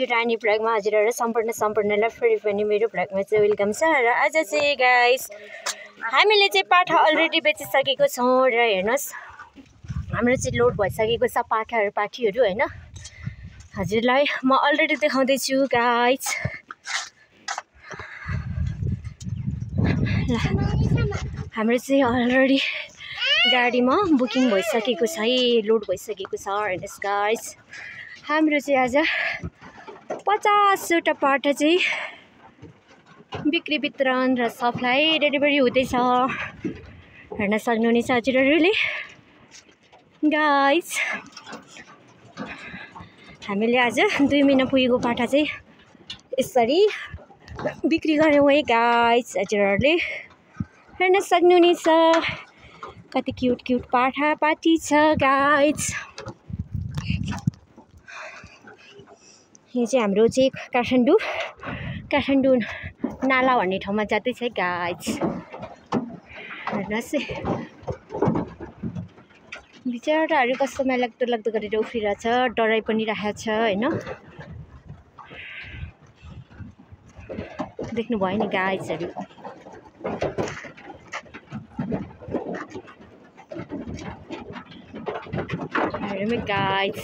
रानी भ्लगमा हजुरहरु सम्पूर्णलाई फेरि पनि मेरो भ्लगमा चाहिँ वेलकम छ। र आज चाहिँ गाइस हामीले चाहिँ पाठा अलरेडी बेचिसकेको छौं र हेर्नुस् हाम्रो चाहिँ लोड भइसकेको छ पाठीहरु हैन। हजुरलाई म अलरेडी देखाउँदै छु गाइस। हाम्रो चाहिँ अलरेडी गाडीमा बुकिङ भइसकेको छ है, लोड भइसकेको छ। हेर्नुस् गाइस हाम्रो चाहिँ आज 50 वटा पाठा चाहिँ बिक्री वितरण र सप्लाई डेलिभरी हुँदैछ। हेर्न सक्नुहुनेछ हजुरहरुले गाइस। हामीले आज 2 महिना पुगेको पाठा चाहिँ यसरी बिक्री गर्यौं है गाइस। हजुरहरुले हेर्न सक्नुहुनेछ कति क्यूट पाठा पाटी छ गाइस। यो चाहिँ हाम्रो चाहिँ काठमाडौँ नाला भन्ने ठाउँमा जाँदैछ गाइस। हेर्नुस् बिचराहरु कस्तो लाग्दो गरेर उफ्रिरहेछ, डराइ पनि राखेको छ हैन। देख्नु भयो नि गाइसहरु। हेर्नु गाइस